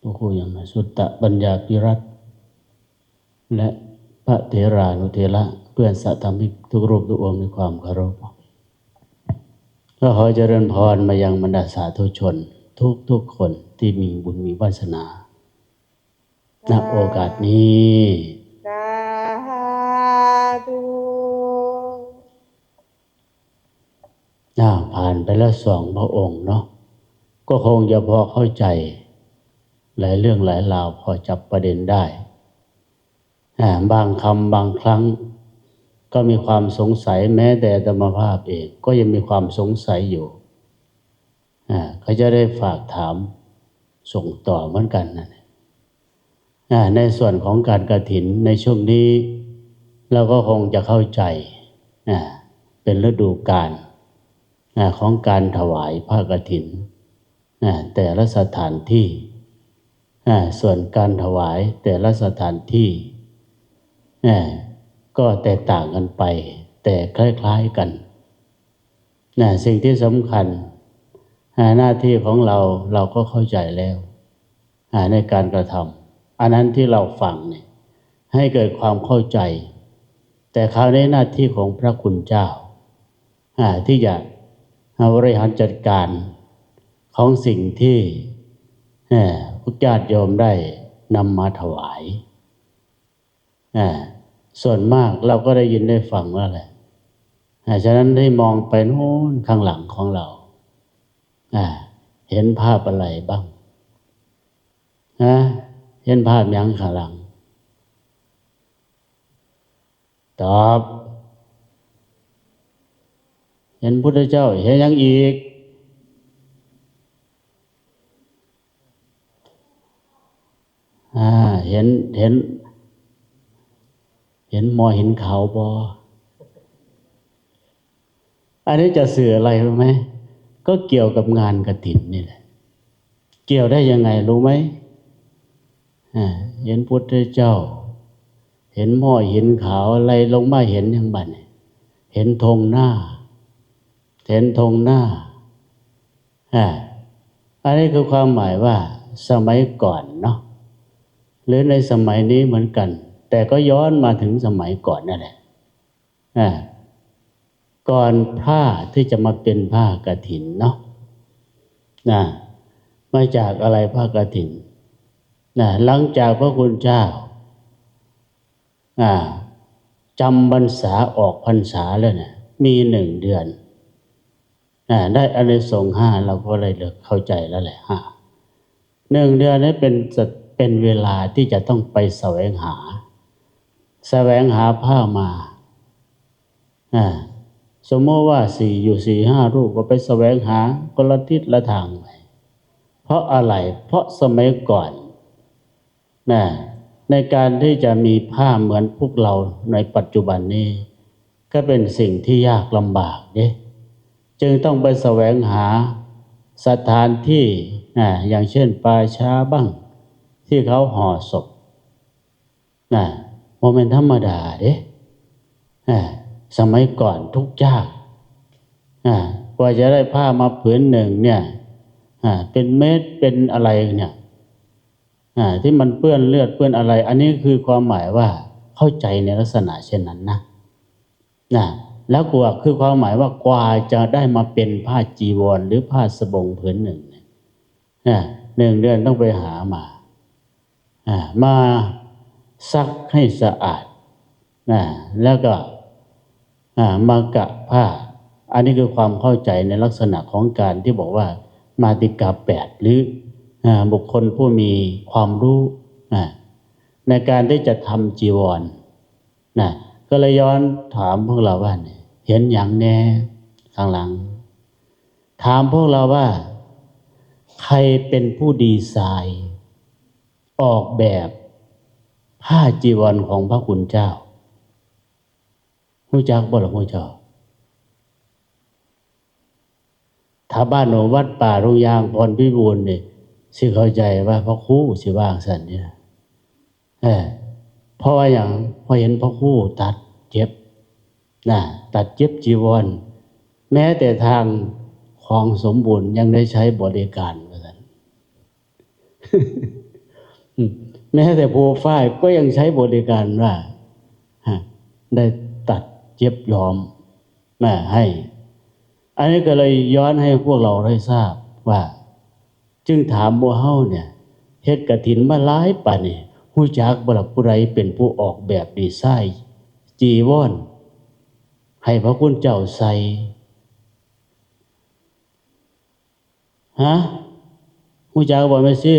ພະຄູຫຍັງນະ ສຸດຕະປັນຍາພິລັດ ແລະ ພະເຖລານຸເຖລະ ເພື່ອນສະທຳມິກທຸກຮູບທຸກອົງ ດ້ວຍຄວາມເຄົາລົບ. ກໍຂໍຈະເລີນພອນມາຍັງບັນດາສາທຸຊົນທຸກໆຄົນທີ່ມີບຸນມີວາສະໜາ ນະໂອກາດນີ້. ສາທຸ. ອ້າວ ຜ່ານໄປແລ້ວສອງພະອົງເນາະ ກໍຄົງຈະພໍເຂົ້າໃຈຫຼາຍເລື່ອງຫຼາຍລາວ ພໍຈັບປະເດັນໄດ້. ອາ ບາງຄຳບາງຄັ້ງກໍມີຄວາມສົງໄສ, ແມ້ແຕ່ອາດຕະມາພາບເອງກໍຍັງມີຄວາມສົງໄສຢູ່. ອາ ເຂົາເຈົ້າໄດ້ຝາກຖາມສົ່ງຕໍ່ເໝືອນກັນນັ້ນແຫຼະ. ອາ ໃນສ່ວນຂອງການກະຖິນໃນຊ່ວງນີ້ ເຮົາກໍຄົງຈະເຂົ້າໃຈ ອາ ເປັນລະດູການ ອາ ຂອງການຖວາຍຜ້າກະຖິນ ອາ ແຕ່ລະສະຖານທີ່. ອາ ສ່ວນການຖວາຍແຕ່ລະສະຖານທີ່ ອາ ກໍແຕກຕ່າງກັນໄປ ແຕ່ຄ້າຍໆກັນ. ນະ ສິ່ງທີ່ສຳຄັນ ອາ ໜ້າທີ່ຂອງເຮົາ ເຮົາກໍເຂົ້າໃຈແລ້ວ ອາ ໃນການກະທຳ ອັນນັ້ນທີ່ເຮົາຟັງນີ້ ໃຫ້ເກີດຄວາມເຂົ້າໃຈ. ແຕ່ຄາວນີ້ໜ້າທີ່ຂອງພະຄຸນເຈົ້າ ອາ ທີ່ຈະ ອາ ບໍລິຫານຈັດການຂອງສິ່ງທີ່ ເອີ ພວກຍາດໂຍມໄດ້ນຳມາຖວາຍ. ອາ ສ່ວນມາກເຮົາກໍໄດ້ຍິນໄດ້ຟັງແລ້ວແຫຼະ. ອາ ສະນັ້ນໃຫ້ມອງໄປໂນ້ນຂ້າງຫຼັງຂອງເຮົາ ອາ ເຫັນພາບອະໄລບ້າງ? ຮະ ເຫັນພາບຫຍັງຂ້າງຫຼັງ? ຕອບ. ເຫັນພຸດທະເຈົ້າ. ເຫັນຫຍັງອີກ? ອາ ເຫັນ ເຫັນ ເຫັນໝໍ້ເຫັນຂາວບໍ່? ອັນນີ້ຈະສື່ອະໄລຮູ້ໄໝ? ກໍກ່ຽວກັບງານກະຖິນນີ້ແຫຼະ. ກ່ຽວໄດ້ຍັງໄງຮູ້ໄໝ? ອາ ເຫັນພຸດທະເຈົ້າ ເຫັນໝໍ້ເຫັນຂາວ ໄລ່ລົງມາເຫັນຫຍັງບັດນີ້? ເຫັນທົ່ງນາ ເຫັນທົ່ງນາ. ອາ ອັນນີ້ຄືຄວາມໝາຍວ່າສະໄໝກ່ອນເນາະ ຫຼືໃນສະໄໝນີ້ເໝືອນກັນ ແຕ່ກໍຍ້ອນມາເຖິງສະໄໝກ່ອນນັ້ນແຫຼະ. ອາ ກ່ອນຜ້າທີ່ຈະມາເປັນຜ້າກະຖິນເນາະ ນະ ມາຈາກອາໄລຜ້າກະຖິນ ນະ ຫຼັງຈາກພະຄຸນເຈົ້າ ອາ ຈຳພັນສາ ອອກພັນສາແລ້ວນະ ມີໜຶ່ງເດືອນ ອາ ໄດ້ອານິສົງຫ້າ ເຮົາກໍໄດ້ເລີກເຂົ້າໃຈແລ້ວແຫຼະ. ຫ້າ ໜຶ່ງເດືອນນີ້ເປັນ ຈະເປັນເວລາທີ່ຈະຕ້ອງໄປສະແຫວງຫາ ສະແຫວງຫາຜ້າມາ. ອາ ສົມມຸດວ່າສີ່ ຢູ່ສີ່ຫ້າຮູບ ກໍໄປສະແຫວງຫາຄົນລະທິດລະທາງໄປ. ເພາະອະໄລ? ເພາະສະໄໝກ່ອນ ນະ ໃນການທີ່ຈະມີຜ້າເໝືອນພວກເຮົາໃນປັດຈຸບັນນີ້ ກໍເປັນສິ່ງທີ່ຍາກລຳບາກເດ້ ຈຶ່ງຕ້ອງໄປສະແຫວງຫາສະຖານທີ່ ນະ ຢ່າງເຊັ່ນປ່າຊ້າບ້າງ ທີ່ເຂົາຫໍ່ສົບ ນະ ບໍ່ແມ່ນທຳມະດາເດ້. ອາ ສະໄໝກ່ອນທຸກຍາກ ອາ ກວ່າຈະໄດ້ຜ້າມາຜືນໜຶ່ງເນີ້ຍ ອາ ເປັນເມັດເປັນອະໄລເນີ້ຍ ອາ ທີ່ມັນເປື້ອນເລືອດເປື້ອນອະໄລ. ອັນນີ້ຄືຄວາມໝາຍວ່າເຂົ້າໃຈໃນລັກສະນະເຊັ່ນນັ້ນນະ ນະ ແລ້ວກວ່າ ຄືຄວາມໝາຍວ່າກວ່າຈະໄດ້ມາເປັນຜ້າຈີວອນ ຫຼື ຜ້າສະບົງຜືນໜຶ່ງເນີ້ຍ ອາ ໜຶ່ງເດືອນຕ້ອງໄປຫາມາ ອາ ມາຊັກໃຫ້ສະອາດ ນະ ແລ້ວກໍ ອາ ມາກະຜ້າ. ອັນນີ້ຄືຄວາມເຂົ້າໃຈໃນລັກສະນະຂອງການທີ່ບອກວ່າມາຕິກາແປດ ຫຼື ອາ ບຸກຄົນຜູ້ມີຄວາມຮູ້ ອາ ໃນການທີ່ຈະທຳຈີວອນ ນະ. ກໍເລີຍຍ້ອນຖາມພວກເຮົາວ່າ ເຫັນຫຍັງແດ່ຂ້າງຫຼັງ? ຖາມພວກເຮົາວ່າ ໃຜເປັນຜູ້ດີໄຊນ໌ ອອກແບບຜ້າຈີວອນຂອງພະຄຸນເຈົ້າ? ຮູ້ຈັກບໍ່ລະໝູ່ເຈົ້າ? ຖ້າບ້ານໜອງວັດປ່າ ໂຮງຢາງ ພອນພິບູນນີ້ ຊິເຂົ້າໃຈວ່າພະຄູຊິວ່າຈັ່ງຊັ້ນເດ້. ເອີ ເພາະວ່າຫຍັງ? ເພາະເຫັນພະຄູຕັດເຈັບນະ ຕັດເຈັບຈີວອນ. ແມ້ແຕ່ທາງຂອງສົມບູນຍັງໄດ້ໃຊ້ບໍລິການ ວ່າຊັ້ນ. แม้แต่ผู้ฝ้ายก็ยังใช้บริการว่า ฮะ ได้ตัดเย็บย้อมมาให้ อันนี้ก็เลยย้อนให้พวกเราได้ทราบว่า จึงถามหมู่เฮาเนี่ย เฮ็ดกฐินมาหลายปานนี้ ฮู้จักบ่ล่ะ ผู้ใดเป็นผู้ออกแบบดีไซน์จีวรให้พระคุณเจ้าใส่ ฮะ ฮู้จักบ่แม่ชี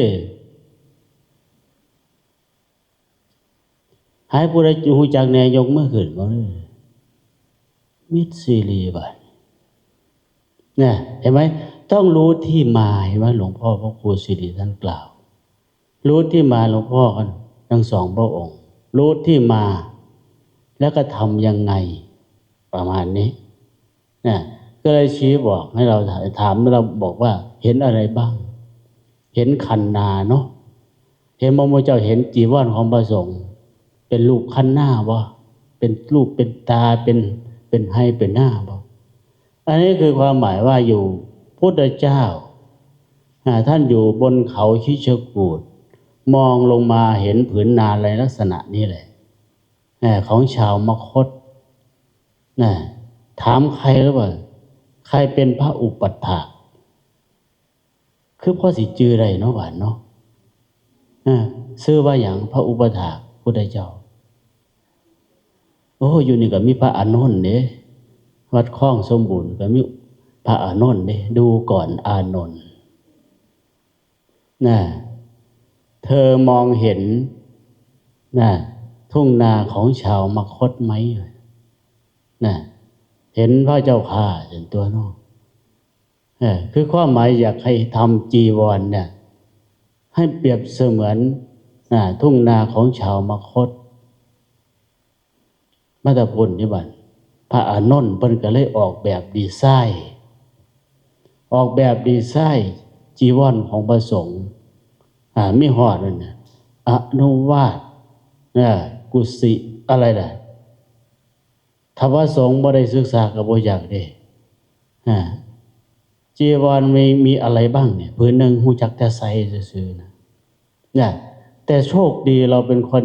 ให้ผู้ใดฮู้จักแหน่ ยกมือขึ้น บ่มี มิตรสิริ บาดนี้ นะ เห็นไหม ต้องรู้ที่มา เห็นไหม หลวงพ่อพระครูสิริท่านกล่าว รู้ที่มา หลวงพ่อทั้งสองพระองค์ รู้ที่มา แล้วก็ทำยังไง ประมาณนี้ นะ ก็เลยชี้บอกให้เราถาม ถาม เราบอกว่าเห็นอะไรบ้าง เห็นขันนาเนาะ เห็นบ่ หมู่เจ้าเห็นจีวรของพระสงฆ์เป็นรูปขันนาบ่ เป็นรูปเป็นตา เป็น เป็นไฮ่เป็นนาบ่ อันนี้คือความหมายว่าอยู่ พุทธเจ้า อ่า ท่านอยู่บนเขาคิชกูฏ มองลงมาเห็นผืนนาในลักษณะนี้แหละ อ่า ของชาวมคธ นะ ถามใครหรือเปล่า ใครเป็นพระอุปัฏฐาก คือพอสิจื่อได้เนาะ บาดเนาะ อ่า ชื่อว่าหยัง พระอุปัฏฐากพุทธเจ้า โอ้ อยู่นี่ก็มีพระอานนท์เด้ วัดคลองสมบูรณ์ก็มีพระอานนท์เด้ ดูก่อนอานนท์ นะ เธอมองเห็น นะ ทุ่งนาของชาวมคธไหม นะ เห็นพระเจ้าข้า เห็นตัวนอก เออ คือความหมายอยากให้ทำจีวรเนี่ย ให้เปรียบเสมือน อ่า ทุ่งนาของชาวมคธ มาแต่พุ้นนี่บัด พระอานนท์เพิ่นก็เลยออกแบบดีไซน์ ออกแบบดีไซน์จีวรของพระสงฆ์ อ่า มีฮอดนั่นน่ะ อนุวาท อ่า กุสิ อะไรล่ะ ถ้าพระสงฆ์บ่ได้ศึกษาก็บ่อยากเด้ อ่า จีวรมี มีอะไรบ้างเนี่ย ผืนหนึ่งฮู้จักแต่ใส่ซื่อๆ นะ นะ แต่โชคดีเราเป็นคน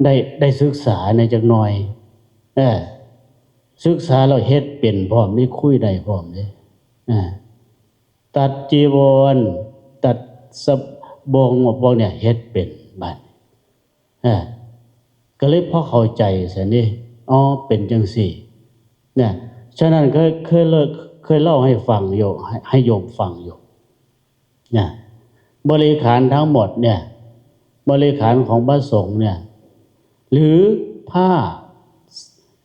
ได้ ได้ศึกษาในจักหน่อย เออ ศึกษาแล้วเฮ็ดเป็นพร้อม นี่คุยได้พร้อมเด้ อ่า ตัดจีวร ตัดสบง พวกเนี่ยเฮ็ดเป็นบัด อ่า ก็เลยพอเข้าใจซั่นเด้ อ๋อ เป็นจังซี่ นะ ฉะนั้นเคย เคยเล่า เคยเล่าให้ฟังอยู่ ให้ ให้โยมฟังอยู่ นะ บริขารทั้งหมดเนี่ย บริขารของพระสงฆ์เนี่ย หรือผ้า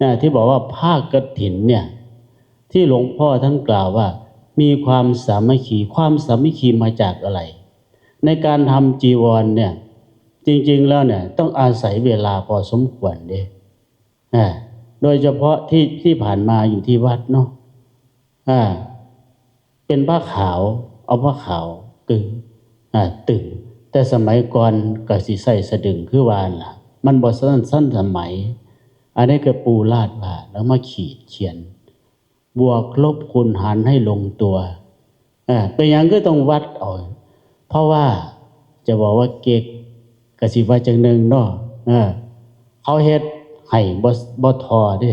นะ ที่บอกว่าผ้ากฐินเนี่ย ที่หลวงพ่อท่านกล่าวว่า มีความสามัคคี ความสามัคคีมาจากอะไร ในการทำจีวรเนี่ย จริงๆ แล้วเนี่ย ต้องอาศัยเวลาพอสมควรเด้ อ่า โดยเฉพาะที่ ที่ผ่านมาอยู่ที่วัดเนาะ อ่า เป็นผ้าขาว เอาผ้าขาวกึง อ่า ตึง แต่สมัยก่อนก็สิใช้สะดึงคือว่าหั่นล่ะ มันบ่ทัน ทันสมัย อันนี้ก็ปูลาดว่า แล้วมาขีดเขียน บวกลบคูณหารให้ลงตัว เออ เป็นหยังคือต้องวัดเอา เพราะว่าจะบอกว่าเก๊ก ก็สิว่าจั่งหนึ่งเนาะ เออ เขาเฮ็ดให้บ่ บ่ถ่อเด้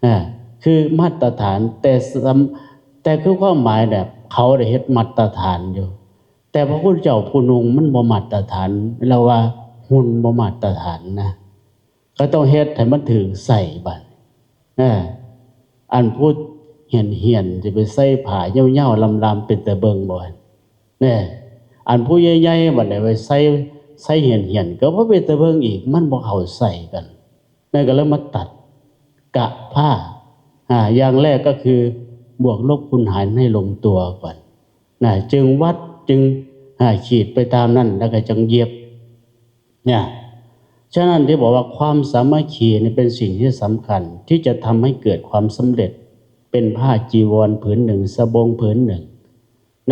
เออ คือมาตรฐาน แต่สำ แต่คือความหมายเนี่ย เขาได้เฮ็ดมาตรฐานอยู่ แต่พระพุทธเจ้าผู้นุ่งมันบ่มาตรฐาน เรียกว่าหุ่นบ่มาตรฐานนะ ก็ต้องเฮ็ดให้มันถืกไซส์บัด เออ อันผู้เหี่ยนๆ สิไปใส่ผ้ายาวๆ ลำๆ เป็นตาเบิ่งบ่ แน่ อันผู้ใหญ่ๆ บัดนี้ไปใส่ ใส่เหี่ยนๆ ก็บ่เป็นตาเบิ่งอีก มันบ่เข้าไซส์กัน นั่นก็เลยมาตัด กะผ้า อ่า อย่างแรกก็คือบวกลบคูณหารให้ลงตัวก่อน นะ จึงวัด จึง อ่า ขีดไปตามนั้น แล้วก็จึงเย็บ เนี่ย ฉะนั้นที่บอกว่าความสามัคคีนี่เป็นสิ่งที่สำคัญ ที่จะทำให้เกิดความสำเร็จ เป็นผ้าจีวรผืนหนึ่ง สบงผืนหนึ่ง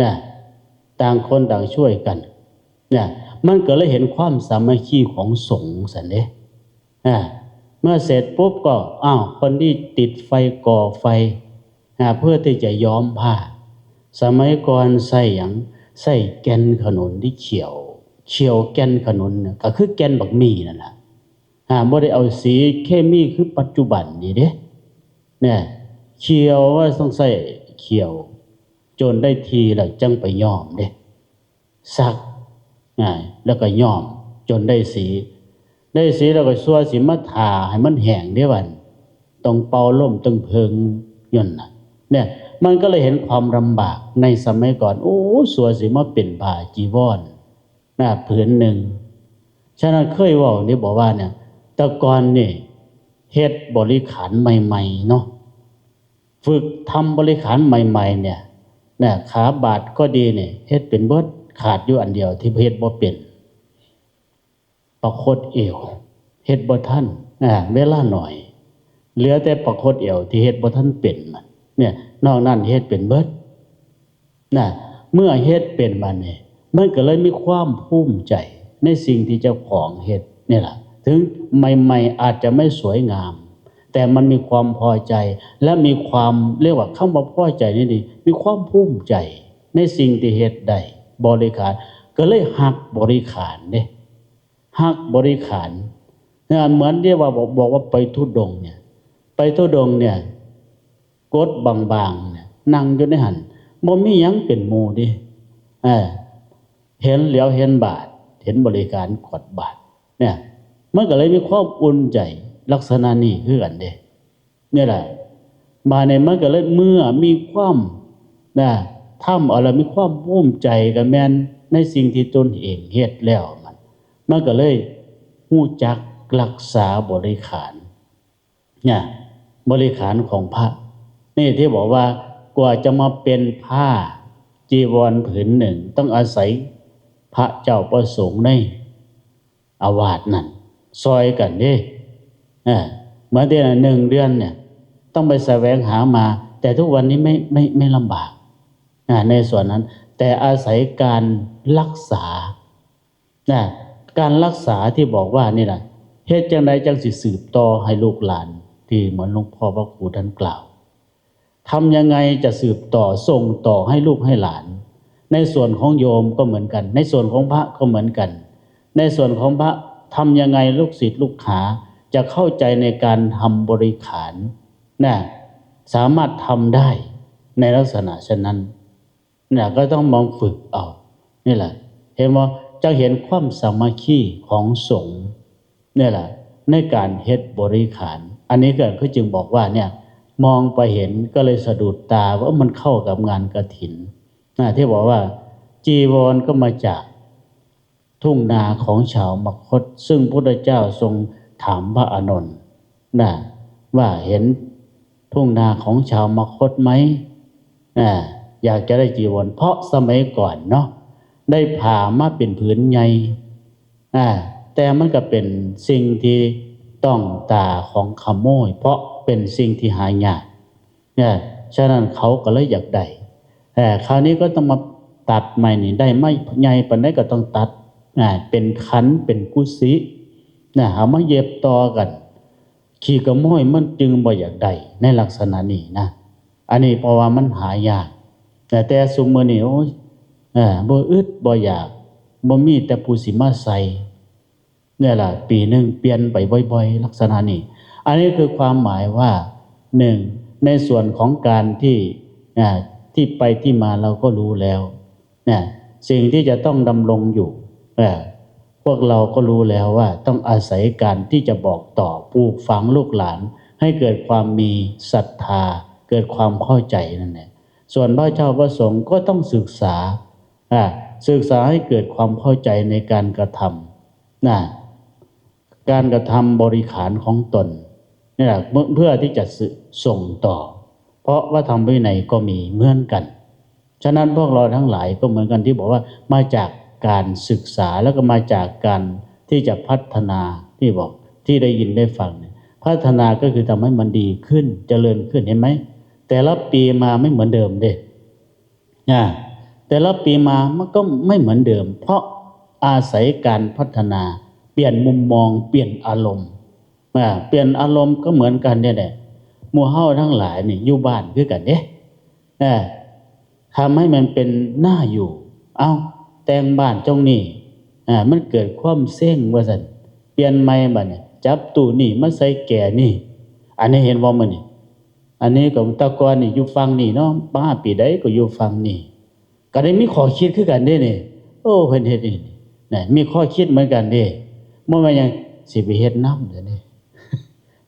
นะ ต่างคนต่างช่วยกัน นะ มันก็เลยเห็นความสามัคคีของสงฆ์ซั่นเด้ อ่า เมื่อเสร็จปุ๊บก็ อ้าว คนที่ติดไฟก่อไฟ อ่า เพื่อที่จะย้อมผ้า สมัยก่อนใช้หยัง ใช้แก่นขนุนที่เขียว ຂ້ຽວແກ່ນຂະໜຸນນະ ກໍຄືແກ່ນບັກໝີ່ນັ້ນລະ ຫາບໍ່ໄດ້ເອົາສີເຄມີຄືປັດຈຸບັນນີ້ເດ້ ແນ່ ຂ້ຽວວ່າຕ້ອງໃຊ້ຂ້ຽວຈົນໄດ້ທີ່ແລ້ວຈັ່ງໄປຍ້ອມເດ້ ສັກ ອ່າ ແລ້ວກໍຍ້ອມຈົນໄດ້ສີ ໄດ້ສີແລ້ວກໍຊົ່ວຊິມາຖ້າໃຫ້ມັນແຫ້ງເດ້ບັດ ຕ້ອງເປົ່າລົມ ຕ້ອງເຜິ້ງຢູ່ຫັ້ນນະ ເນ່ຍ ມັນກໍເລີຍເຫັນຄວາມລຳບາກໃນສະໄໝກ່ອນ ໂອ້ ຊົ່ວຊິມາເປັນຜ້າຈີວອນ ນະ ຜືນໜຶ່ງ. ສະນັ້ນເຄີຍເວົ້ານີ້ບອກວ່າເນຍ ແຕ່ກ່ອນນີ້ເຮັດບໍລິຂານໃໝ່ໆເນາະ ຝຶກທຳບໍລິຂານໃໝ່ໆເນຍ ນະ ຂາບາດກໍດີນີ້ເຮັດເປັນເບິດ ຂາດຢູ່ອັນດຽວທີ່ເຮັດບໍ່ເປັນ ປາຄົດເອວ ເຮັດບໍ່ທັນ ອາ ເວລາໜ້ອຍ ເຫຼືອແຕ່ປາຄົດເອວທີ່ເຮັດບໍ່ທັນເປັນ ເນຍ ນອກນັ້ນເຮັດເປັນເບິດ ນະ ເມື່ອເຮັດເປັນບາດນີ້ ມັນກໍເລີຍມີຄວາມພູມໃຈໃນສິ່ງທີ່ເຈົ້າຂອງເຮັດນີ້ລະ ເຖິງໃໝ່ໆອາດຈະໄມ່ສວຍງາມ ແຕ່ມັນມີຄວາມພໍໃຈ ແລະ ມີຄວາມ ເອີ້ນວ່າຄຳວ່າພໍໃຈນີ້ດີ ມີຄວາມພູມໃຈໃນສິ່ງທີ່ເຮັດໄດ້ ບໍລິຂານ ກໍເລີຍຮັກບໍລິຂານເດ້ ຮັກບໍລິຂານ ເອີ ເໝືອນທີ່ວ່າບອກ ບອກວ່າໄປທຸດົງເນຍ ໄປທຸດົງເນຍ ກົດບາງໆເນຍ ນັ່ງຢູ່ໃນຫັ້ນ ບໍ່ມີຫຍັງເປັນໝູ່ເດ້ ເອີ ເຫັນຫຼຽວເຫັນບາດ ເຫັນບໍລິຂານກວດບາດເນຍ ມັນກໍເລີຍມີຄວາມອຸ່ນໃຈລັກສະນະນີ້ຄືກັນເດ້. ນີ້ແຫຼະ ບາດນີ້ມັນກໍເລີຍ ເມື່ອມີຄວາມ ນະ ທຳເອົາແລ້ວມີຄວາມພູມໃຈ ກໍແມ່ນໃນສິ່ງທີ່ຕົນເອງເຮັດແລ້ວ ມັນ ມັນກໍເລີຍຮູ້ຈັກຮັກສາບໍລິຂານ ນະ ບໍລິຂານຂອງພະ ນີ້ທີ່ບອກວ່າ ກວ່າຈະມາເປັນຜ້າຈີວອນຜືນໜຶ່ງ ຕ້ອງອາໄສພະເຈົ້າປະສົງໃນ ອາວາດນັ້ນຊ່ອຍກັນເດ້ ເອີ ເໝືອນທີ່ໜຶ່ງເດືອນເນຍ ຕ້ອງໄປສະແຫວງຫາມາ ແຕ່ທຸກວັນນີ້ໄມ່ ໄມ່ ໄມ່ລຳບາກ ອາ ໃນສ່ວນນັ້ນ ແຕ່ອາໄສການລັກສາ ນະ ການລັກສາທີ່ບອກວ່ານີ້ນະ ເຮັດຈັ່ງໃດຈັ່ງຊິສືບຕໍ່ໃຫ້ລູກຫຼານ ທີ່ເໝືອນຫຼວງພໍ່ພະຄູທ່ານກ່າວ ທຳຍັງໄງຈະສືບຕໍ່ ສົ່ງຕໍ່ໃຫ້ລູກໃຫ້ຫຼານ? ໃນສ່ວນຂອງໂຍມກໍເໝືອນກັນ, ໃນສ່ວນຂອງພະກໍເໝືອນກັນ, ໃນສ່ວນຂອງພະ ທຳຍັງໄງລູກສິດລູກຫາຈະເຂົ້າໃຈໃນການທຳບໍລິຂານນະ, ສາມາດທຳໄດ້ໃນລັກສະນະເຊັ່ນນັ້ນນະ, ກໍຕ້ອງມາຝຶກເອົາ. ນີ້ແຫຼະ ເຫັນບໍ່? ຈະເຫັນຄວາມສາມັກຄີຂອງສົງ ນີ້ແຫຼະ ໃນການເຮັດບໍລິຂານ. ອັນນີ້ກໍຄືຈຶ່ງບອກວ່າ ເນ່ຍ ມອງໄປເຫັນກໍເລີຍສະດຸດຕາວ່າ ເອີ ມັນເຂົ້າກັບງານກະຖິນນະ ທີ່ບອກວ່າ ຈີວອນກໍມາຈາກທົ່ງນາຂອງຊາວມະຄົດ, ຊຶ່ງພຸດທະເຈົ້າຊົງຖາມພະອານົນນະ ວ່າເຫັນທົ່ງນາຂອງຊາວມະຄົດໄໝ? ອາ ຢາກຈະໄດ້ຈີວອນ ເພາະສະໄໝກ່ອນເນາະ ໄດ້ຜ້າມາເປັນຜືນໃຫຍ່ ອາ ແຕ່ມັນກໍເປັນສິ່ງທີ່ຕ້ອງຕາຂອງຂະໂມຍ ເພາະເປັນສິ່ງທີ່ຫາຍາກ ອາ ສະນັ້ນເຂົາກໍເລີຍຢາກໄດ້ ອາ ຄາວນີ້ກໍຕ້ອງມາຕັດໄມ້ນີ້ ໄດ້ໄມ້ໃຫຍ່ປານໃດກໍຕ້ອງຕັດ ອາ ເປັນຂັນ ເປັນກຸສິນະ ເອົາມາເຢັບຕໍ່ກັນ ຂີ້ຂະໂມຍມັນຈຶ່ງບໍ່ຢາກໄດ້ໃນລັກສະນະນີ້ນະ. ອັນນີ້ເພາະວ່າມັນຫາຍາກ ແຕ່ ແຕ່ຊຸມມື້ນີ້ ໂອ້ຍ ເອີ ບໍ່ອຶດບໍ່ຢາກ ບໍ່ມີແຕ່ຜູ້ຊິມາໃສ່ ນີ້ລະ ປີໜຶ່ງປ່ຽນໄປບ່ອຍໆ ລັກສະນະນີ້. ອັນນີ້ຄືຄວາມໝາຍວ່າ ໜຶ່ງ ໃນສ່ວນຂອງການທີ່ ອາ ທີ່ໄປທີ່ມາເຮົາກໍຮູ້ແລ້ວ ນະ ສິ່ງທີ່ຈະຕ້ອງດຳລົງຢູ່ ເອີ ພວກເຮົາກໍຮູ້ແລ້ວວ່າຕ້ອງອາໄສການທີ່ຈະບອກຕໍ່ ປູກຝັງລູກຫຼານໃຫ້ເກີດຄວາມມີສັດທາ ເກີດຄວາມເຂົ້າໃຈນັ້ນແຫຼະ. ສ່ວນພະເຈົ້າພະສົງກໍຕ້ອງສຶກສາ ອາ ສຶກສາໃຫ້ເກີດຄວາມເຂົ້າໃຈໃນການກະທຳ ນະ ການກະທຳບໍລິຂານຂອງຕົນນີ້ລະ ເພື່ອ ເພື່ອທີ່ຈະສືບສົ່ງຕໍ່ ເພາະວ່າທຳວິໄນກໍມີເໝືອນກັນ. ສະນັ້ນພວກເຮົາທັງຫຼາຍກໍເໝືອນກັນ ທີ່ບອກວ່າມາຈາກການສຶກສາ ແລ້ວກໍມາຈາກການທີ່ຈະພັດທະນາ ທີ່ບອກ ທີ່ໄດ້ຍິນໄດ້ຟັງນີ້ ພັດທະນາກໍຄືທຳໃຫ້ມັນດີຂຶ້ນ ຈະເລີນຂຶ້ນ ເຫັນໄໝ? ແຕ່ລະປີມາໄມ່ເໝືອນເດີມເດ້. ອາ ແຕ່ລະປີມາມັນກໍໄມ່ເໝືອນເດີມ ເພາະອາໄສການພັດທະນາ ປ່ຽນມຸມມອງ ປ່ຽນອາລົມ ອາ ປ່ຽນອາລົມກໍເໝືອນກັນນີ້ແຫຼະ. ໝູ່ເຮົາທັງຫຼາຍນີ້ຢູ່ບ້ານຄືກັນເດ້ ອາ ທຳໃຫ້ມັນເປັນໜ້າຢູ່ ເອົ້າ ແຕ່ງບ້ານຊ່ອງນີ້ ອ່າ ມັນເກີດຄວາມເຊັງວ່າຊັ້ນ ປ່ຽນໃໝ່ບັດນີ້ ຈັບຕູ້ນີ້ມາໃສ່ແກນີ້ ອັນນີ້ເຫັນບໍ່ມື້ນີ້ ອັນນີ້ກໍແຕ່ກ່ອນນີ້ຢູ່ຝັ່ງນີ້ເນາະ ມາປີໃດກໍຢູ່ຝັ່ງນີ້ ກໍໄດ້ມີຂໍ້ຄິດຄືກັນເດ້ນີ້ ໂອ້ ເພິ່ນເຮັດນີ້ນະ ມີຂໍ້ຄິດເໝືອນກັນເດ້ ບໍ່ແມ່ນຫຍັງ ຊິໄປເຮັດນຳເດ້ນີ້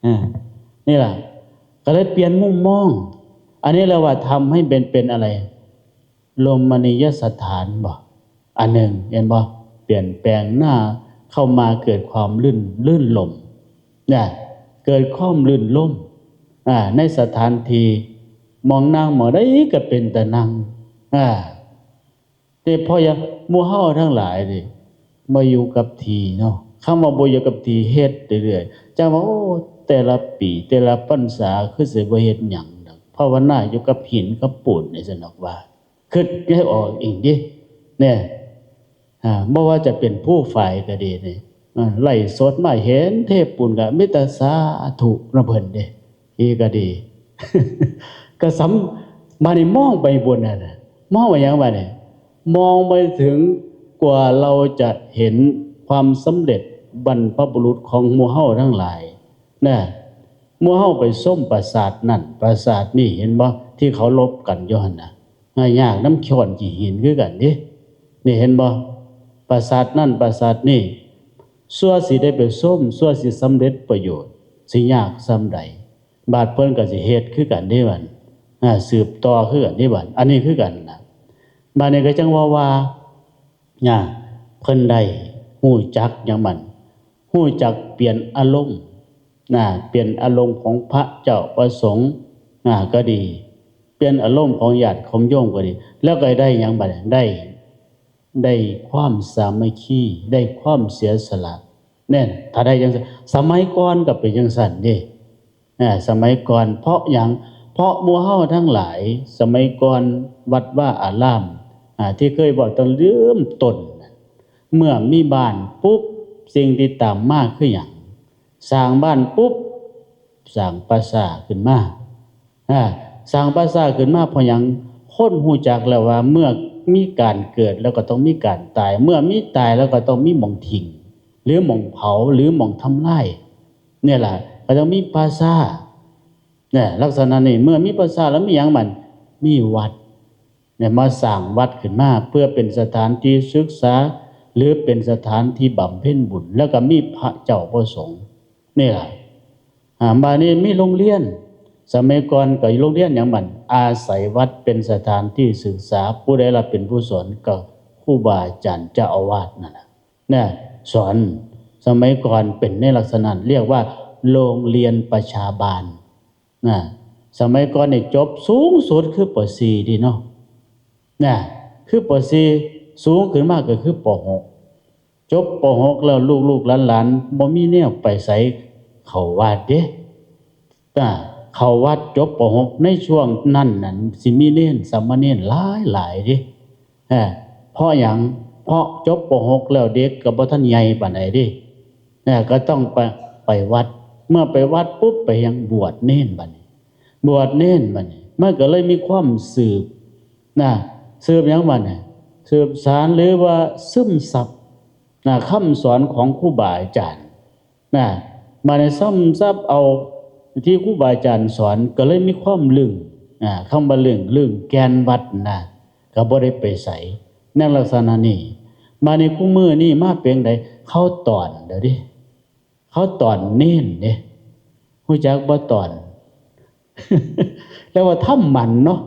ອ່າ ນີ້ລະ ກໍເລີຍປ່ຽນມຸມມອງ ອັນນີ້ລະວ່າທຳໃຫ້ເປັນ ເປັນອະໄລ ລົມມະນີຍະສະຖານບໍ ອັນໜຶ່ງ ເຫັນບໍ່ ປ່ຽນແປງໜ້າເຂົ້າມາ ເກີດຄວາມລື່ນ ລື່ນລົມນະ ເກີດຄວາມລື່ນລົມ ອ່າ ໃນສະຖານທີ່ ມອງນາງໝໍໃດກໍເປັນຕານັ່ງ ອ່າ ແຕ່ພໍຢ່າງໝູ່ເຮົາທັງຫຼາຍນີ້ ບໍ່ຢູ່ກັບທີ່ເນາະ ຄຳວ່າບໍ່ຢູ່ກັບທີ່ ເຮັດເລື້ອຍໆ ຈັ່ງວ່າ ໂອ້ ແຕ່ລະປີ ແຕ່ລະພັນສາ ຄືຊິບໍ່ເຮັດຫຍັງດອກ ພາວະນາຢູ່ກັບຫີນກັບປູນນີ້ ຊັ້ນດອກວ່າ ຄິດໃຫ້ອອກອີກເດ້ ແນ່ ອ່າ ບໍ່ວ່າຈະເປັນພູຝາຍກໍດີນີ້ ອ່າ ໄລສົດມາເຫັນເທບປູນກໍມີແຕ່ສາທຸນຳເພິ່ນເດ້ ອີກກໍດີ ກໍສຳ ບາດນີ້ມອງໄປພຸ້ນນະ ມອງໄປຫຍັງບາດນີ້ ມອງໄປເຖິງກວ່າເຮົາຈະເຫັນຄວາມສຳເລັດບັນພະບຸລຸດຂອງໝູ່ເຮົາທັງຫຼາຍນະ ໝູ່ເຮົາໄປຊົມປາສາດນັ້ນປາສາດນີ້ ເຫັນບໍ່ ທີ່ເຂົາລົບກັນຢູ່ຫັ້ນນະ ຫາຍາກນຳຄ້ອນຂີ້ຫີນຄືກັນເດ້ ນີ້ເຫັນບໍ່ ປາສາດນັ້ນປາສາດນີ້ ຊົ່ວຊິໄດ້ໄປຊົມ ຊົ່ວຊິສຳເລັດປະໂຫຍດ ຊິຍາກສ່ຳໃດ ບາດເພິ່ນກໍຊິເຮັດຄືກັນເດ້ບັດ ອ່າ ສືບຕໍ່ຄືກັນເດ້ບັດ ອັນນີ້ຄືກັນນະ ບາດນີ້ກໍຈັ່ງເວົ້າວ່າ ອ່າ ເພິ່ນໄດ້ຮູ້ຈັກຫຍັງມັນ ຮູ້ຈັກປ່ຽນອາລົມນະ ປ່ຽນອາລົມຂອງພະເຈົ້າພະສົງນະກໍດີ ປ່ຽນອາລົມຂອງຍາດຂອງໂຍມກໍດີ ແລ້ວກໍໄດ້ຫຍັງບັດນີ້ ໄດ້ ໄດ້ຄວາມສາມັກຄີ ໄດ້ຄວາມເສຍສະຫຼະ ແນ່ນ ຖ້າໄດ້ຈັ່ງຊັ້ນ ສະໄໝກ່ອນກໍເປັນຈັ່ງຊັ້ນເດ້ ອ່າ ສະໄໝກ່ອນ ເພາະຫຍັງ ເພາະໝູ່ເຮົາທັງຫຼາຍ ສະໄໝກ່ອນ ວັດວາອາລາມ ອ່າ ທີ່ເຄີຍເວົ້າຕັ້ງເລີ່ມຕົ້ນ ເມື່ອມີບ້ານປຸບ ສິ່ງທີ່ຕາມມາຄືຫຍັງ? ສ້າງບ້ານປຸບ ສ້າງປ່າຊ້າຂຶ້ນມາ ອາ ສ້າງປ່າຊ້າຂຶ້ນມາເພາະຫຍັງ? ຄົນຮູ້ຈັກແລ້ວວ່າເມື່ອມີການເກີດແລ້ວກໍຕ້ອງມີການຕາຍ ເມື່ອມີຕາຍແລ້ວກໍຕ້ອງມີໝ່ອງຖິ້ມ ຫຼື ໝ່ອງເຜົາ ຫຼື ໝ່ອງທຳລາຍ ນີ້ລະ ກໍຕ້ອງມີປ່າຊ້າ ນະ ລັກສະນະນີ້ ເມື່ອມີປ່າຊ້າແລ້ວມີຫຍັງບັດ? ມີວັດ ໄດ້ມາສ້າງວັດຂຶ້ນມາເພື່ອເປັນສະຖານທີ່ສຶກສາ ຫຼື ເປັນສະຖານທີ່ບຳເພັນບຸນ ແລ້ວກໍມີພະເຈົ້າພະສົງ ນີ້ລະ ອາ ບາດນີ້ມີໂຮງຮຽນ ສະໄໝກ່ອນກໍໂຮງຮຽນຫຍັງບັດ? ອາໄສວັດເປັນສະຖານທີ່ສຶກສາ ຜູ້ໃດລະເປັນຜູ້ສອນ? ກໍຄູບາອາຈານເຈົ້າອາວາດນັ້ນລະ ນະ ສອນ ສະໄໝກ່ອນເປັນໃນລັກສະນະນັ້ນ ຮຽກວ່າໂຮງຮຽນປະຊາບານ ນະ ສະໄໝກ່ອນນີ້ຈົບສູງສຸດຄື ປໍສີ່ ເດ້ເນາະ ນະ ຄື ປໍສີ່ ສູງຂຶ້ນມາກໍຄື ປໍຫົກ ຈົບ ປໍຫົກ ແລ້ວລູກໆຫຼານໆບໍ່ມີແນວໄປໃສ ເຂົ້າວັດເດ້ ນະ ເຂົ້າວັດຈົບ ປໍຫົກ ໃນຊ່ວງນັ້ນນັ້ນຊິມີເນນ ສາມະເນນຫຼາຍໆເດ້ ເພາະຫຍັງ? ເພາະຈົບ ປໍຫົກ ແລ້ວເດັກກໍບໍ່ທັນໃຫຍ່ປານໃດເດ້ ກໍຕ້ອງໄປ ໄປວັດ ເມື່ອໄປວັດປຸບ ໄປຫຍັງ? ບວດເນນບາດນີ້ ບວດເນນບາດນີ້ ມັນກໍເລີຍມີຄວາມສືບ ນະ ສືບຫຍັງບາດນີ້? ສືບສານ ຫຼືວ່າຊຶມຊັບ ນະ ຄຳສອນຂອງຄູບາອາຈານ ນະ ບາດນີ້ຊຶມຊັບເອົາທີ່ຄູບາອາຈານສອນ ກໍເລີຍມີຄວາມລຶ້ງ ນະ ຄຳວ່າລຶ້ງ ລຶ້ງແກ່ນວັດນະ ກໍບໍ່ໄດ້ໄປໃສ ໃນລັກສະນະນີ້ ບາດນີ້ຄູ່ມື້ນີ້ມາເປັນໃດ? ເຂົາຕ້ອນແລ້ວເດ້ ເຂົາຕ້ອນເນນເດ້ ຮູ້ຈັກບໍ່? ຕ້ອນ ແລ້ວວ່າທຳໝັນເນາະ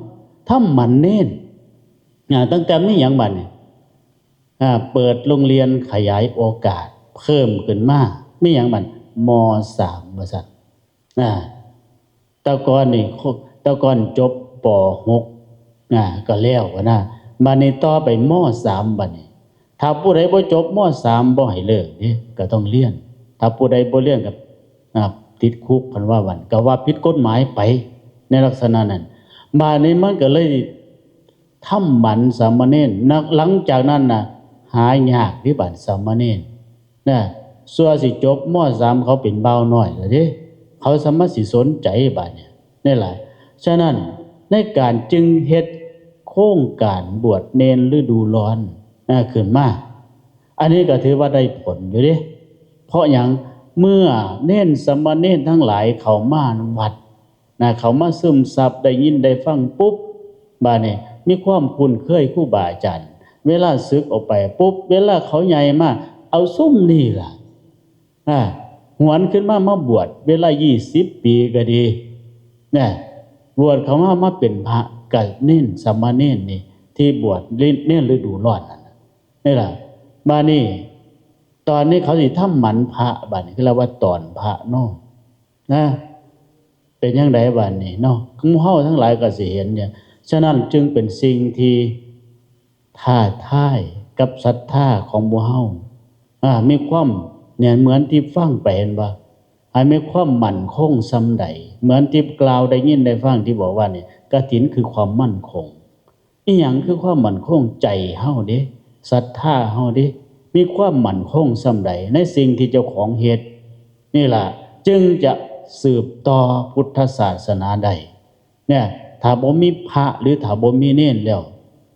ທຳໝັນເນນ ອາ ຕັ້ງແຕ່ມີຫຍັງບາດນີ້? ອາ ເປີດໂຮງຮຽນຂະຫຍາຍໂອກາດເພີ່ມຂຶ້ນມາ ມີຫຍັງບາດ? ມໍສາມ ວ່າຊັ້ນ ອາ ແຕ່ກ່ອນນີ້ ແຕ່ກ່ອນຈົບ ປໍຫົກ ນະ ກໍແລ້ວນະ ບາດນີ້ຕໍ່ໄປ ມໍສາມ ບາດນີ້ ຖ້າຜູ້ໃດບໍ່ຈົບ ມໍສາມ ບໍ່ໃຫ້ເລີກເດ້ ກໍຕ້ອງຮຽນ ຖ້າຜູ້ໃດບໍ່ຮຽນກໍ ອ່າ ຕິດຄຸກ ເພິ່ນວ່າ ຫວັນ ກໍວ່າຜິດກົດໝາຍໄປ ໃນລັກສະນະນັ້ນ ບາດນີ້ມັນກໍເລີຍທຳໝັນສາມະເນນ ນະ ຫຼັງຈາກນັ້ນນະ ຫາຍາກເດ້ບາດສາມະເນນ ນະ ຊົ່ວຊິຈົບ ມໍສາມ ເຂົາເປັນບ່າວນ້ອຍແລ້ວເດ້ ເຂົາສາມາດຊິສົນໃຈບາດນີ້ ນີ້ລະ ສະນັ້ນ ໃນການຈຶ່ງເຮັດໂຄງການບວດເນນລະດູຮ້ອນ ນະ ຂຶ້ນມາ ອັນນີ້ກໍຖືວ່າໄດ້ຜົນຢູ່ເດ້. ເພາະຫຍັງ? ເມື່ອເນນສາມະເນນທັງຫຼາຍເຂົ້າມາວັດນະ ເຂົ້າມາຊຶມຊັບ ໄດ້ຍິນໄດ້ຟັງປຸບ ບາດນີ້ມີຄວາມຄຸ້ນເຄີຍຄູບາອາຈານ ເວລາສຶກອອກໄປປຸບ ເວລາເຂົາໃຫຍ່ມາ ເອົາຊຸມນີ້ລະ ອາ ຫວນຂຶ້ນມາ ມາບວດເວລາ ຊາວປີກໍດີນະ ບວດເຂົ້າມາ ມາເປັນພະ ກະເນນສາມະເນນນີ້ ທີ່ບວດເນນ ເນນລະດູຮ້ອນນັ້ນນະ ນີ້ລະ. ບາດນີ້ ຕອນນີ້ເຂົາຊິທຳໝັນພະ ບາດນີ້ຄືລະວ່າຕອນພະເນາະ ນະ ເປັນຈັ່ງໃດບາດນີ້ເນາະ? ໝູ່ເຮົາທັງຫຼາຍກໍຊິເຫັນຢູ່. ສະນັ້ນຈຶ່ງເປັນສິ່ງທີ່ທ້າທາຍກັບສັດທາຂອງໝູ່ເຮົາ ອາ ມີຄວາມແໜ້ນ ເໝືອນທີ່ຟັງໄປ ເຫັນບໍ່? ໃຫ້ມີຄວາມໝັ້ນຄົງສ່ຳໃດ ເໝືອນທີ່ກ່າວໄດ້ຍິນໄດ້ຟັງທີ່ບອກວ່ານີ້ ກະຖິນຄືຄວາມໝັ້ນຄົງ. ອີຫຍັງຄືຄວາມໝັ້ນຄົງ? ໃຈເຮົາເດ້ ສັດທາເຮົາເດ້ ມີຄວາມໝັ້ນຄົງສ່ຳໃດໃນສິ່ງທີ່ເຈົ້າຂອງເຮັດ ນີ້ລະ ຈຶ່ງຈະສືບຕໍ່ພຸດທະສາສະໜາໄດ້. ເນຍ ຖ້າບໍ່ມີພະ ຫຼື ຖ້າບໍ່ມີເນນແລ້ວ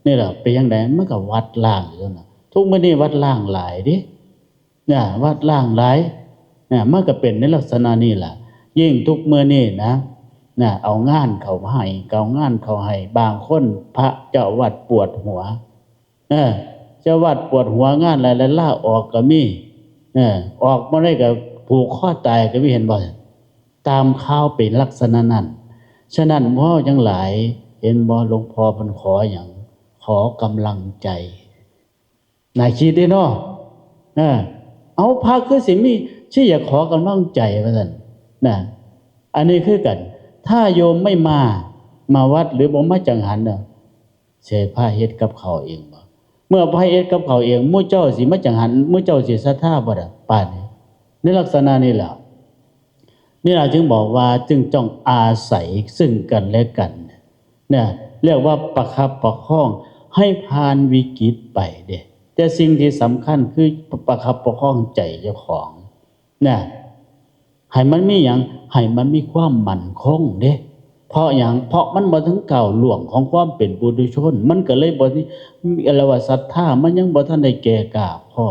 ນີ້ລະ ເປັນຈັ່ງໃດ? ມັນກໍວັດລ້າງຢູ່ນັ້ນນະ. ທຸກມື້ນີ້ວັດລ້າງຫຼາຍເດ້ ນະ ວັດລ້າງຫຼາຍ ນະ ມັນກໍເປັນໃນລັກສະນະນີ້ລະ. ຍິ່ງທຸກມື້ນີ້ນະ ນະ ເອົາງານເຂົ້າໃຫ້ ເອົາງານເຂົ້າໃຫ້ ບາງຄົນພະເຈົ້າວັດປວດຫົວ ເອີ ເຈົ້າວັດປວດຫົວງານຫຼາຍໆ ລາອອກກໍມີ ເອີ ອອກມາໄດ້ກໍຜູກຄໍຕາຍກໍມີ ເຫັນບໍ່? ຕາມຂ່າວເປັນລັກສະນະນັ້ນ. ສະນັ້ນ ພວກເຮົາທັງຫຼາຍ ເຫັນບໍ່? ຫຼວງພໍ່ເພິ່ນຂໍຫຍັງ? ຂໍກຳລັງໃຈ. ໜ້າຄິດເດ້ເນາະ ເອີ ເອົາ ພະຄືຊິມີ ຊິຢາກຂໍກຳລັງໃຈວ່າຊັ້ນນະ. ອັນນີ້ຄືກັນ ຖ້າໂຍມໄມ່ມາ ມາວັດ ຫຼື ບໍ່ມາຈັງຫັນນະ ຊິໃຫ້ພະເຮັດກັບເຂົ້າເອງບໍ່? ເມື່ອພະເຮັດກັບເຂົ້າເອງ ໝູ່ເຈົ້າຊິມາຈັງຫັນ ໝູ່ເຈົ້າຊິສັດທາບໍ່ລະ? ປານນີ້ ໃນລັກສະນະນີ້ແຫຼະ. ນີ້ລະຈຶ່ງບອກວ່າຈຶ່ງຕ້ອງອາໄສຊຶ່ງກັນແລະກັນ ນະ ຮຽກວ່າປະຄັບປະຄອງໃຫ້ຜ່ານວິກິດໄປເດ້. ແຕ່ສິ່ງທີ່ສຳຄັນຄືປະຄັບປະຄອງໃຈເຈົ້າຂອງ ນະ ໃຫ້ມັນມີຫຍັງ? ໃຫ້ມັນມີຄວາມໝັ້ນຄົງເດ້. ເພາະຫຍັງ? ເພາະມັນບໍ່ເຖິງກ້າວລ່ວງຂອງຄວາມເປັນປຸຖຸຊົນ ມັນກໍເລີຍບໍ່ ເອີ້ນວ່າສັດທາມັນຍັງບໍ່ທັນໄດ້ແກ່ກ້າພໍ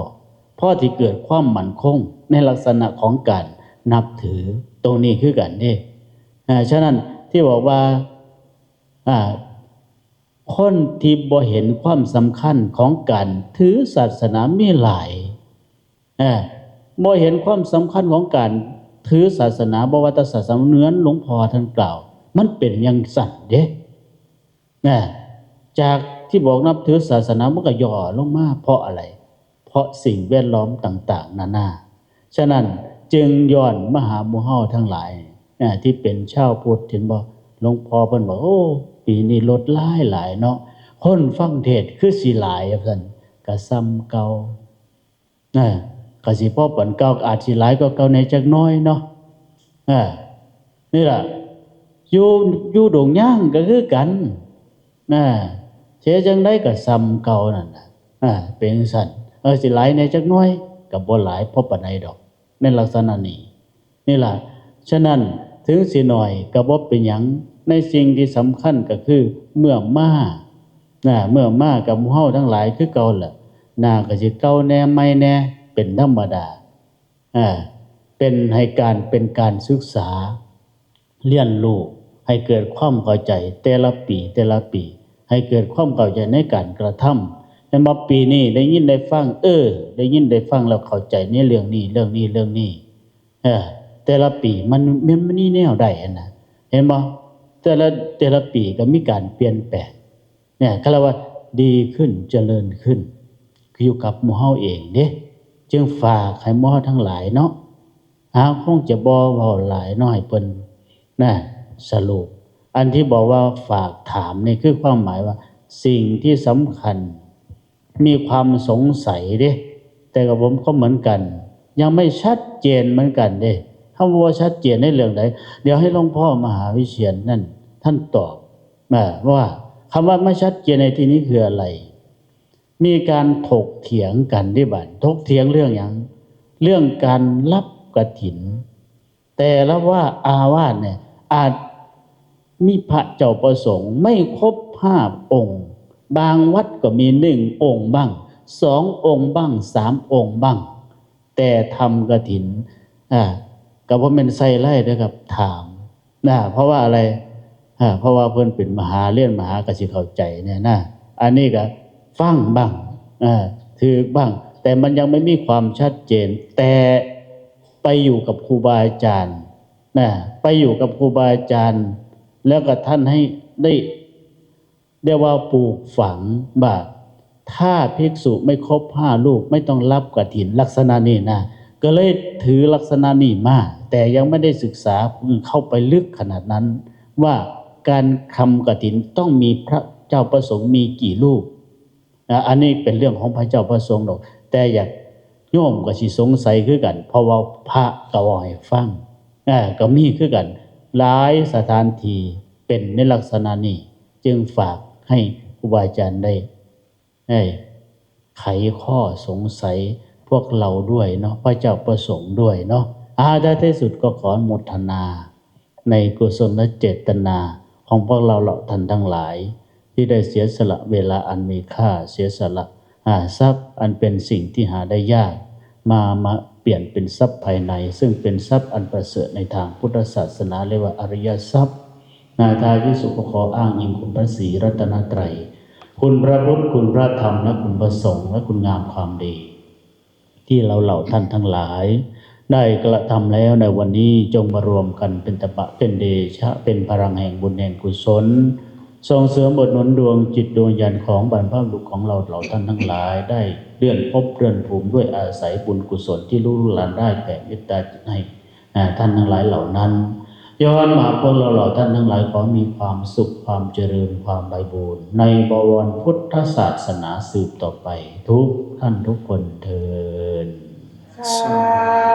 ພໍທີ່ເກີດຄວາມໝັ້ນຄົງໃນລັກສະນະຂອງການນັບຖື. ຕົງນີ້ຄືກັນເດ້. ອາ ສະນັ້ນທີ່ບອກວ່າ ອາ ຄົນທີ່ບໍ່ເຫັນຄວາມສຳຄັນຂອງການຖືສາສະໜາມີຫຼາຍ ເອີ ບໍ່ເຫັນຄວາມສຳຄັນຂອງການຖືສາສະໜາ ບໍ່ວ່າແຕ່ສາສະໜາເໜືອ ຫຼວງພໍ່ທ່ານກ່າວ ມັນເປັນຈັ່ງຊັ້ນເດ້ ນະ ຈາກທີ່ບອກນັບຖືສາສະໜາ ມັນກໍຫຍໍ້ລົງມາເພາະອະໄລ? ເພາະສິ່ງແວດລ້ອມຕ່າງໆນານາ. ສະນັ້ນຈຶ່ງຍ້ອນມາຫາໝູ່ເຮົາທັງຫຼາຍ ນະ ທີ່ເປັນຊາວພຸດ ເຫັນບໍ່? ຫຼວງພໍ່ເພິ່ນບອກ ໂອ້ ປີນີ້ລົດຫຼາຍໆເນາະ ຄົນຟັງເທດຄືຊິຫຼາຍ ວ່າຊັ້ນ. ກະສ່ຳເກົ່າ ນະ ກະຊິພໍປານເກົ່າ ອາດຊິຫຼາຍກວ່າເກົ່າແດ່ຈັກໜ້ອຍເນາະ. ເອີ ນີ້ລະ ຢູ່ ຢູ່ດົງຍາງກໍຄືກັນ ນະ ເຮັດຈັ່ງໃດກໍສ່ຳເກົ່ານັ້ນນະ. ເອີ ເປັນຈັ່ງຊັ້ນ ເອີ ຊິຫຼາຍແດ່ຈັກໜ້ອຍ ກໍບໍ່ຫຼາຍພໍປານໃດດອກ ໃນລັກສະນະນີ້. ນີ້ລະ ສະນັ້ນ ເຖິງຊິໜ້ອຍກໍບໍ່ເປັນຫຍັງ ໃນສິ່ງທີ່ສຳຄັນກໍຄືເມື່ອມາ ນະ ເມື່ອມາກັບໝູ່ເຮົາທັງຫຼາຍຄືເກົ່າລະ ໜ້າກໍຊິເກົ່າແດ່ ໃໝ່ແດ່ ເປັນທຳມະດາ. ອາ ເປັນໃຫ້ການ ເປັນການສຶກສາ ຮຽນຮູ້ ໃຫ້ເກີດຄວາມເຂົ້າໃຈແຕ່ລະປີ ແຕ່ລະປີ ໃຫ້ເກີດຄວາມເຂົ້າໃຈໃນການກະທຳ. ແມ່ນບໍ່? ປີນີ້ໄດ້ຍິນໄດ້ຟັງ ເອີ ໄດ້ຍິນໄດ້ຟັງແລ້ວເຂົ້າໃຈໃນເລື່ອງນີ້ ເລື່ອງນີ້ ເລື່ອງນີ້ ເອີ ແຕ່ລະປີມັນ ມັນມີແນວໃດຫັ້ນນະ ເຫັນບໍ່? ແຕ່ລະ ແຕ່ລະປີກໍມີການປ່ຽນແປງ ເນຍ ເຂົາເອີ້ນວ່າດີຂຶ້ນ ຈະເລີນຂຶ້ນ ຄືຢູ່ກັບໝູ່ເຮົາເອງເດ້. ຈຶ່ງຝາກໃຫ້ໝູ່ເຮົາທັງຫຼາຍເນາະ ຫາ ຄົງຈະບໍ່ເວົ້າຫຼາຍເນາະ ໃຫ້ເພິ່ນນະ ສະຫຼຸບ. ອັນທີ່ບອກວ່າຝາກຖາມນີ້ ຄືຄວາມໝາຍວ່າ ສິ່ງທີ່ສຳຄັນ ມີຄວາມສົງໄສເດ້ ແຕ່ກໍບໍ່ ກໍເໝືອນກັນ ຍັງໄມ່ຊັດເຈນເໝືອນກັນເດ້. ເຮົາບໍ່ຊັດເຈນໃນເລື່ອງໃດ ດຽວໃຫ້ຫຼວງພໍ່ມະຫາວິເຊຍນນັ້ນທ່ານຕອບ ເອີ ວ່າຄຳວ່າໄມ່ຊັດເຈນໃນທີ່ນີ້ຄືອະໄລ? ມີການຖົກຖຽງກັນເດ້ບາດ ຖົກຖຽງເລື່ອງຫຍັງ? ເລື່ອງການຮັບກະຖິນ. ແຕ່ລະວ່າອາວາດນີ້ອາດມີພະເຈົ້າປະສົງໄມ່ຄົບຫ້າອົງ ບາງວັດກໍມີໜຶ່ງອົງບ້າງ ສອງອົງບ້າງ ສາມອົງບ້າງ ແຕ່ທຳກະຖິນ ອາ ກະບໍ່ແມ່ນໃສ່ຮ້າຍເດີຄັບ ຖາມນະ ເພາະວ່າອະໄລ ອາ ເພາະວ່າເພິ່ນເປັນມະຫາ ຮຽນມະຫາກະຊິເຂົ້າໃຈແນ່ນະ ອັນນີ້ກະຟັງບ້າງ ອາ ຖືກບ້າງ ແຕ່ມັນຍັງໄມ່ມີຄວາມຊັດເຈນ ແຕ່ໄປຢູ່ກັບຄູບາອາຈານນະ ໄປຢູ່ກັບຄູບາອາຈານ ແລ້ວກະທ່ານໃຫ້ໄດ້ ຮຽກວ່າປູກຝັງວ່າ ຖ້າພິກສຸໄມ່ຄົບຫ້າຮູບ ໄມ່ຕ້ອງຮັບກະຖິນ ລັກສະນະນີ້ນະ ກະເລີຍຖືລັກສະນະນີ້ມາ ແຕ່ຍັງໄມ່ໄດ້ສຶກສາເຂົ້າໄປເລິກຂະໜາດນັ້ນ ວ່າການທຳກະຖິນຕ້ອງມີພະເຈົ້າພະສົງມີກີ່ຮູບ ອາ ອັນນີ້ເປັນເລື່ອງຂອງພະເຈົ້າພະສົງດອກ ແຕ່ຢາກ ໂຍມກະຊິສົງໄສຄືກັນ ເພາະວ່າພະກະເວົ້າໃຫ້ຟັງ ອາ ກະມີຄືກັນ ຫຼາຍສະຖານທີ່ເປັນໃນລັກສະນະນີ້ ຈຶ່ງຝາກໃຫ້ຄູບາອາຈານໄດ້ ໄດ້ໄຂຂໍ້ສົງໄສພວກເຮົາດ້ວຍເນາະ ພະເຈົ້າພະສົງດ້ວຍເນາະ ອາ ທ້າຍທີ່ສຸດກໍຂໍອະນຸໂມທະນາ ໃນກຸສົນເຈດຕະນາຂອງພວກເຮົາເຫຼົ່າທ່ານທັງຫຼາຍ ທີ່ໄດ້ເສຍສະຫຼະເວລາອັນມີຄ່າ ເສຍສະຫຼະ ອາ ຊັບອັນເປັນສິ່ງທີ່ຫາໄດ້ຍາກ ມາ ມາປ່ຽນເປັນຊັບພາຍໃນ ເຊິ່ງເປັນຊັບອັນປະເສີດໃນທາງພຸດທະສາສະໜາ ເອີ້ນວ່າອະລິຍະຊັບ. ໃນທ້າຍທີ່ສຸດກໍຂໍອ້າງອີງຄຸນພະສີລັດຕະນະໄຕ ຄຸນພະພຸດ ຄຸນພະທຳ ແລະ ຄຸນພະສົງ ແລະ ຄຸນງາມຄວາມດີ ທີ່ເຮົາເຫຼົ່າທ່ານທັງຫຼາຍໄດ້ກະທຳແລ້ວໃນວັນນີ້ ຈົ່ງມາລວມກັນເປັນຕະບະ ເປັນເດຊະ ເປັນພະລັງແຫ່ງບຸນແຫ່ງກຸສົນ ສົ່ງເສີມອຸດໜູນດວງຈິດດວງວິນຍານຂອງບັນພະບຸລຸດຂອງເຮົາເຫຼົ່າທ່ານທັງຫຼາຍ ໄດ້ເລື່ອນພົບເລື່ອນພູມ ດ້ວຍອາໄສບຸນກຸສົນທີ່ລູກຫຼານໄດ້ແຜ່ເມດຕາໃຫ້ ອາ ທ່ານທັງຫຼາຍເຫຼົ່ານັ້ນ ຍ້ອນມາພວກເຮົາເຫຼົ່າທ່ານທັງຫຼາຍ ຂໍມີຄວາມສຸກ ຄວາມຈະເລີນ ຄວາມໄພບູນ ໃນບະວອນພຸດທະສາສະໜາສືບຕໍ່ໄປ ທຸກທ່ານທຸກຄົນເທີ້ນ. ສາ